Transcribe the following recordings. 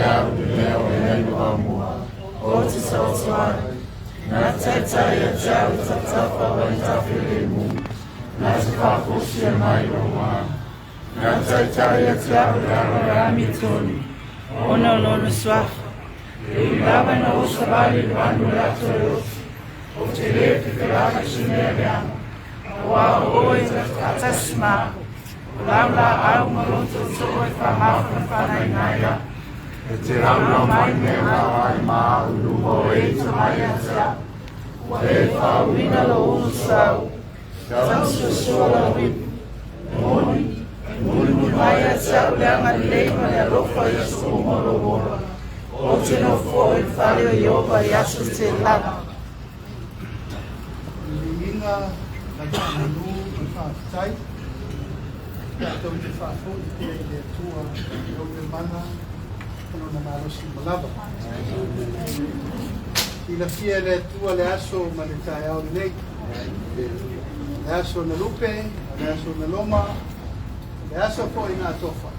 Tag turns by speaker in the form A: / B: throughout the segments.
A: au le leo e le vaamua.
B: Ou te taoto ai, na te taitai ia te au i tafatafa o le tafilemu, na te faafosia mai lou vā.
A: Na taitai ia te au i le ala o le
B: amiotonu, ona o lona suafa. E ui lava ina ou savali i le vanu o le ata o le oti, ou te lē fefelā i se mea leaga, auā o oe ta te faatasi ma au. O lau laau ma lou tootoo e faamafanafana ina ai au.
A: E te laulau mai mea vaai ma au i luma o e ita mai ia te au.
B: Ua e faauuina lou ulusau, tausuasua lau ipu. E moni, e mulimuli mai ia te au le agalelei ma le alofa i aso uma o lou ola. Ou te nofoa i le fale o Ieova i aso telelava.
C: Viiga ma le faamanu ma le faafetai tatou te faafoi pea i le Atua e ou le mana ma lona malosi uma lava. Silafia e le Atua le aso ma le taeao lenei, le aso na lupe, le aso na loma, le aso foi na atofa.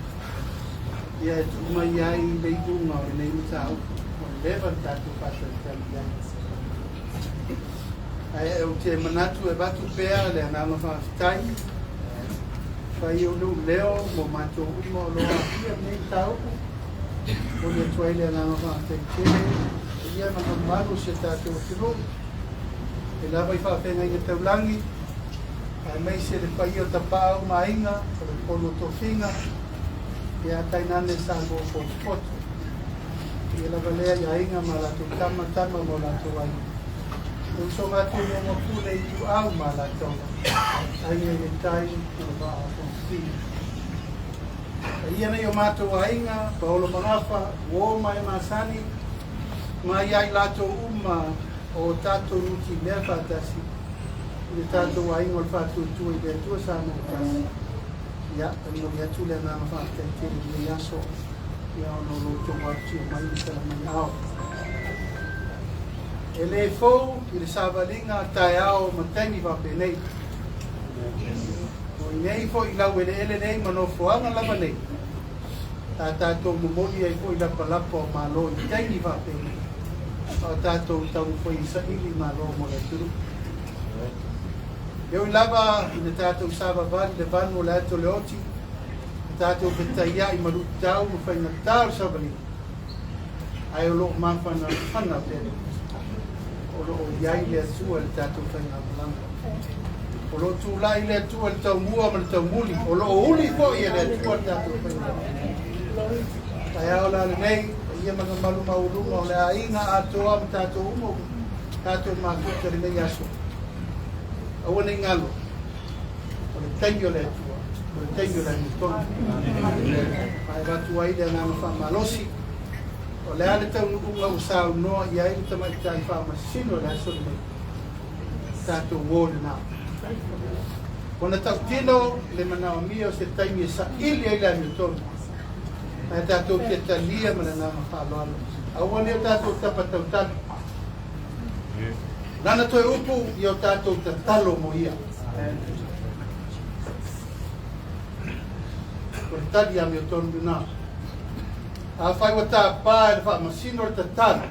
C: Ia e tuu mai ai le iuga o lenei mataupu ua leva le tatou faatalitali i ai. Ae ou te manatu e avatu pea le agaga faafetai fai o lou leo mo matou uma o lo o aafia i lenei mataupu. Momoli atu ai le agaga faafetai tele i ia ma mamalu o si o tatou atunuu e lava i faafeagaiga taulagi, aemaise le paia o Tapaau ma Aiga, o le Polu o Tofiga, ia tainane Samoa potopoto. Ia lava lea i aiga ma latou tama, tama ma o latou aiga. Le usoga a Tumua ma Pule Ituau ma Alataua, Aiga i le Tai ma le Vaa o Fonoti. Paia nei o matou aiga, Paolo ma Gafa, uo ma e masani, ma ia i latou uma o tatou nutimea faatasi i le tatou aiga o le Faatuatua i le Atua Samoa Tasi. Ia, e momoli atu le agaga faafetai tele i lenei aso, ia ona o lo outou afifio mai ma tala mai ao. E le fou i le savaliga taeao ma taimi faapenei. O inei foi i laueleele nei ma nofoaga lava nei, sa tatou momoli ai foi lapalapa o Malo i taimi faapenei, a o tatou taumafai e saili Malo mo le atunuu. E ui lava ina tatou savavali le vanu o le ata o le oti, na tatou fetaiai ma luitau ma faigata o le savaliga, ae o lo o mafanafana pea le o lo o i ai le Atua i le tatou faigamalaga. O lo o tulai le Atua i le taumua ma le taumuli, o lo o uli foi e le Atua le tatou faigamalaga. Taeao la lenei, paia ma le mamalu maualuga o le aiga atoa ma tatou uma tatou mafuta i lenei aso. Aua ne i galo, o le taimi o le Atua, o le taimi o le amiotonu. Ma e avatu ai le agaga faamalosi, o le a le taunuuga ua saunoa i ai le tamaitai faamasino i le aso lenei, tatou o lena. Ua na tautino le manaomia o se taimi e saili ai le amiotonu, ae tatou te talia ma le agaga faaaloalo. Aua ne i o tatou tapa tautali. Lana toe upu ia o tatou tatalo mo ia. O le tali amiotonu lena. Afai ua tapa e le faamasino le tatalo,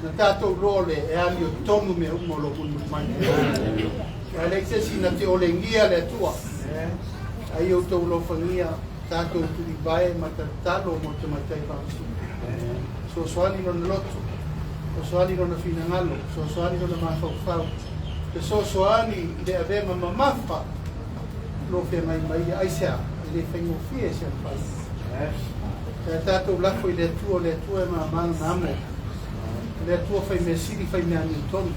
C: na tatou iloa le e amiotonu mea uma o lo o mulimuli mai. Ae leai se isi na te olegia le Atua. Ai outou alofagia tatou tulivae ma tatalo mo le tamaitai faamasino. Fesoasoani lona loto, fesoasoani lona finagalo, fesoasoani lona mafaufau, fesoasoani i le avega mamafa o lo o feagai ma ia. Aisea? E le faigofie se mafai. Ae tatou lafo i le Atua, o le Atua e mama lana amo. O le Atua fai mea sili, fai mea amiotonu,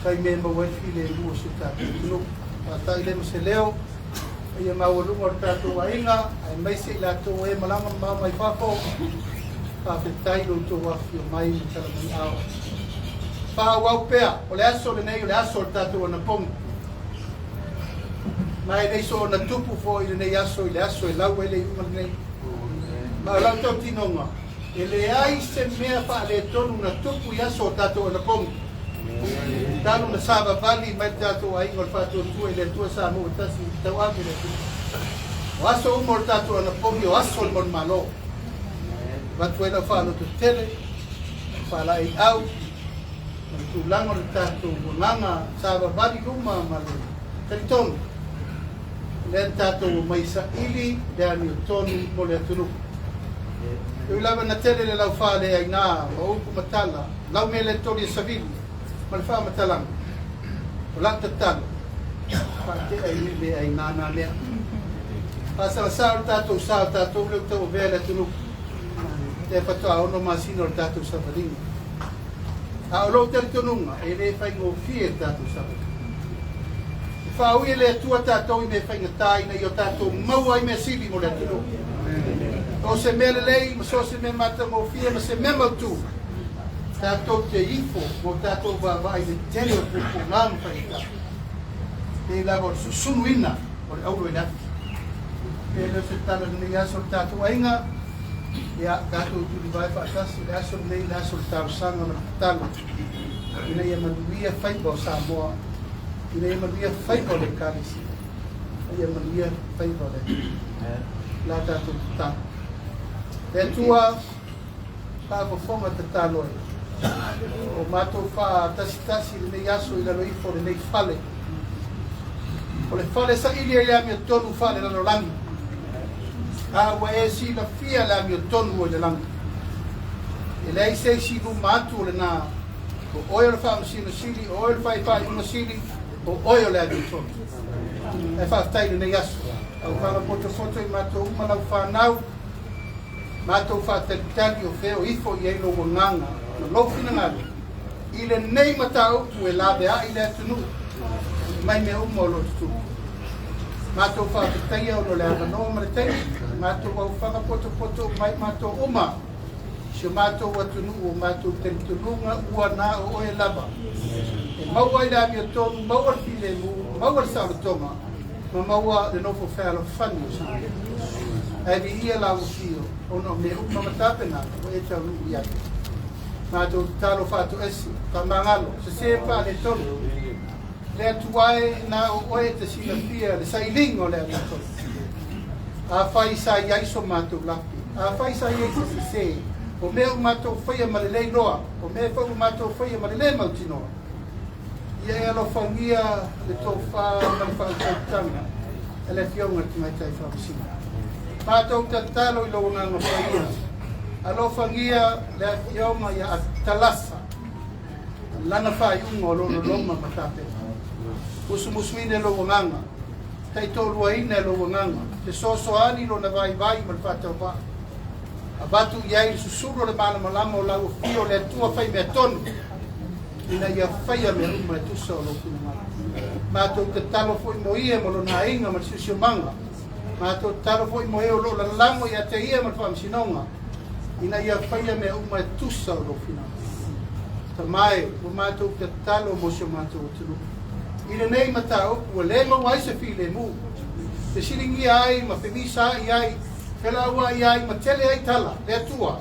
C: fai mea e maua ai le filemu o si o tatou atunuu. Faata'i lea ma se leo, paia maualuga o le tatou aiga, aemaise i latou e malaga mamao mai fafo, faafetai lo outou afifio mai ma tala mai ao. Faaauau pea, o le aso lenei o le aso o le tatou anapogi. Ma e le soona tupu foi lenei aso i le aso e lau ai le iuga lenei. Ma o lau tautinoga, e leai se mea faaletonu na tupu i aso o tatou anapogi. Talu na savavali mai le tatou aiga o le Faatuatua i le Atua Samoa ua tasi tauave le atunuu. O aso uma o le tatou anapogi o aso o le manumalo. Avatu ai lau faalototele, lau faalaeiau, ma le tulaga o le tatou agaga savavali i luma ma le talitonu, o lea na tatou omai e saili le amiotonu mo le atunuu. E ui lava ina tele le laufa le aina ma upu ma tala, lau mea le toli e savili ma le faamatalaga, o lau tatalo, faatea i nuu le aina na mea. Faasalasao le tatou sa o tatou lea ua tauavea le atunuu, lea faatoa 6 masina o le tatou savaliga. A o lou talitonuga, e le faigofie le tatou savaliga. E faaui e le Atua tatou i mea faigata ina ia o tatou maua ai mea sili mo le atunuu. O se mea lelei ma so o se mea matagofie ma se mea mautu, tatou te ifo ma o tatou vaavaai i le tele o puapuaga ma faigata, pei lava o le susunuina o le auro i le afi. Pe le o se tala i lenei aso o le tatou aiga, ia tatou tulivae faatasi le aso lenei, le aso o le talosaga ma le tatalo ina ia manuia faiva o Samoa, ina ia manuia faiva o le Ekalesia, ina ia manuia faiva o le atunuu. La tatou tatalo. Le Atua, faafofoga tatalo e. O matou faatasitasi i lenei aso i lalo ifo o lenei fale. O le fale saili ai le amiotonu faalelalolagi. A ua e silafia le amiotonu o i le lagi. E leai se isi luma atu o lena. O oe o le Faamasino Sili, o oe o le Faifaiuga Sili, o oe o le amiotonu. Ae faafetai i lenei aso. Au fagapotopoto i matou uma lau fanau, matou faatalitali o fea o ifo i ai lou agaga ma lou finagalo i lenei mataupu e laveai le atunuu mai mea uma o lo o tutupu. Matou faafetaia ona o le avanoa ma le taimi, matou aufaga potopoto mai matou uma, si o matou atunuu o matou talitonuga ua na o oe lava. E maua ai le amiotonu, maua le filemu, maua le saolotoga, ma maua le nofo fealofani o Samoa. Ae viia lau afio ona o mea uma ma tapenaga ua e taunuu i ai. Matou tatalo faatoese, faamagalo, sese ma faaletonu. Le Atua e, na o oe e te silafia le sailiga o le amiotonu. Afai sa i ai so matou lape, afai sa i ai se sese, o mea ua matou faia ma le le iloa, o mea foi ua matou faia ma le le mautinoa, ia e alofagia le tofa ma le faautautaga e le Afioga i le Tamaitai Faamasino. Matou tatalo i lou Agaga Paia, alofagia le Afioga ia Atalasa, lana faaiuga o lo o loloma ma tapena. Musumusuina e lou Agaga, taitoaluaina e lou Agaga, fesoasoani lona vaivai ma le faatauvaa. Avatu i ai le susulu o le malamalama o lau afio o le Atua fai mea tonu, ina ia faia mea uma e tusa o lou finagalo. Matou tatalo foi mo ia ma lona aiga ma le siosiomaga. Matou tatalo foi mo e o lo o lalago ia te ia ma le faamasinoga, ina ia faia mea uma e tusa o lou finagalo. Tama e, ua matou tatalo mo si o matou atunuu i lenei mataupu ua le maua ai se filemu, fesiligia ai ma femisaai ai, felauai ai ma tele ai tala, le Atua.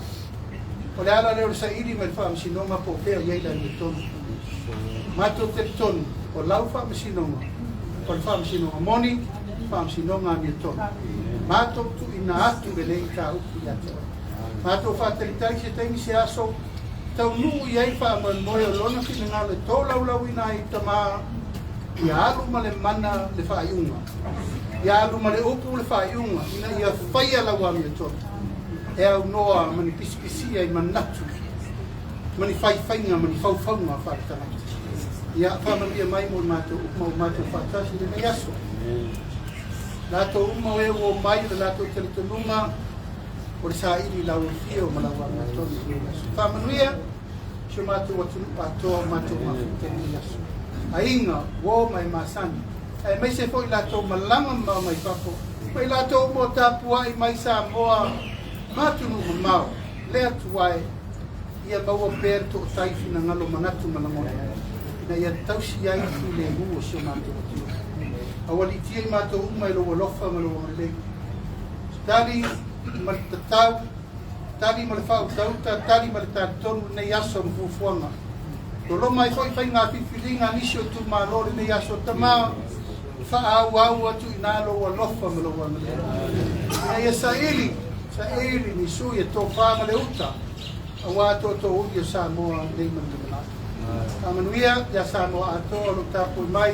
C: O le ala lea o le saili mai le faamasinoga po o fea o i ai le amiotonu. Matou talitonu o lau faamasinoga, o le faamasinoga moni, faamasinoga amiotonu. Matou tuuina atu lenei mataupu ia te oe. Matou faatalitali se taimi se aso taunuu i ai le faamoemoe o lona finagalo e tolaulauina ai Tama ia alu ma le mana le faaiuga, ia alu ma le upu le faaiuga, ina ia faia lau amiotonu e aunoa ma ni pisipisia i manatu ma ni faifaiga ma ni faufauga faaletagata. Ia faamanuia mai mo matou uma o matou faatasi i lenei aso. Latou uma o e ua omai o le latou talitonuga o le saili i lau afio ma lau amiotonu i lenei aso. Faamanuia si o matou atunuu atoa o matou mafuta i lenei aso. Aiga, uo ma e masani, aemaise foi latou malaga mamao mai fafo, ma i latou uma o tapuai mai Samoa ma atunuu mamao, le Atua e, ia maua pea le toatai finagalo manatu ma lagona, ina ia tausi ai le filemu o si o matou atunuu. Aualiitia i matou uma e lou alofa ma lou agalelei. Tali ma le tatau, tali ma le faautauta, tali ma le talitonu lenei aso ma fuafuaga. Loloma ai foi faiga filifiliga a nisi o itumalo lenei aso. Tama, faaauau atu i ina lou alofa ma lou agalelei. Ina ia saili Saili ni sui e tofā ma le uta, auā tootoouli o Samoa nei ma le lumanai. Faamanuia iā Samoa atoa o lo o tapuai mai,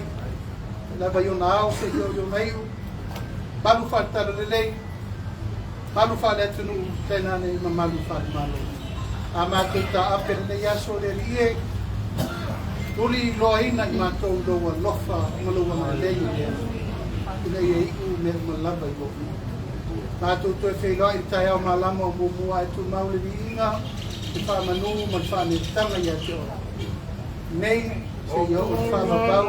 C: mai lava i ona ao seia oo i ona iu, malu faale-talalelei, malu faale-atunuu, tainane mamalu faale-Malo. A matou taape i lenei aso le Alii e, tuliloaina i matou i lou alofa ma lou agalelei o lea, ina ia iu mea uma lava i lou nuu. Matou toe feiloai i le taeao malama o muamua ae tumau le viiga, le faamanu ma le faaneetaga ia te oe. Nei seia oo i le faavavau,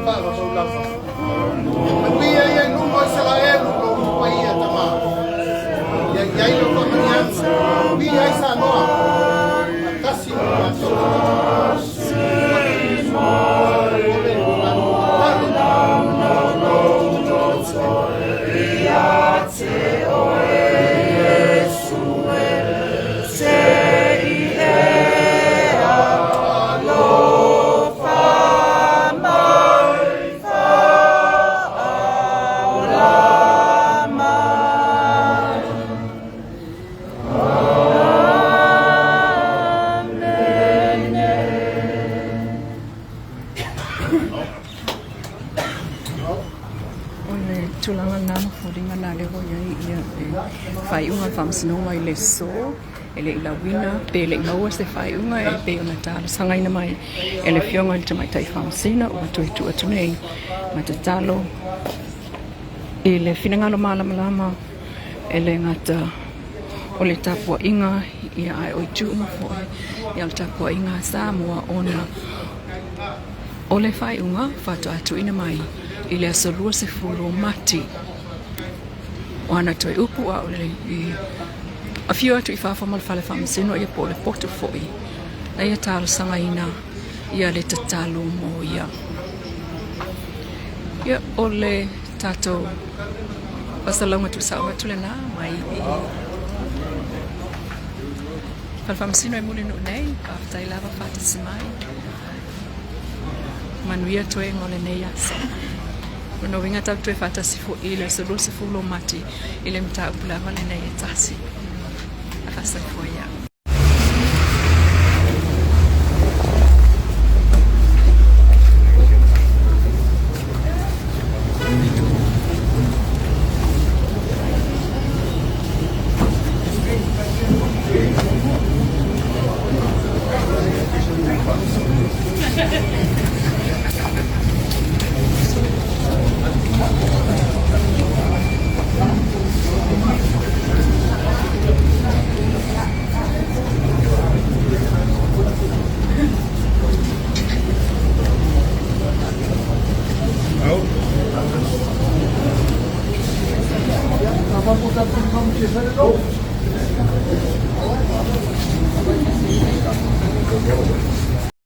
C: faavavau lava. Manuia ia i luma o Isaraelu lou paia Tama. Ia i ai lau faamanuiaga, manuia ai Samoa, faatasi ma lo matou
D: O le tulaga lena ma foliga na lea ua i ai ia le faaiuga a le Faamasinoga i le aso e le i lauina pe le i maua se faaiuga e pei ona talosagaina mai e le Afioga i le Tamaitai Faamasino ua toe tuu atu nei ma tatalo i le finagalo malamalama e le gata o le tapuaiga ia ae o itu uma foi ia o le tapuaiga a Samoa ona o le faaiuga faatoa tuuina mai i le aso 20 o Mati. O ana toe upu a o le i afio atu i fafo ma le fale faamasino ia po o le potu foi na ia talosagaina ia le tatalo mo ia. Ia o le tatou fasalauga tuusao atu lena mai i fale faamasino e Mulinuu nei. Faafetai lava faatasi mai. Manuia toega o lenei aso. Lona uiga tatou toe faatasi foi i le aso 20 o Mati i le mataupu lava lenei e tasi. Faasoifua ia.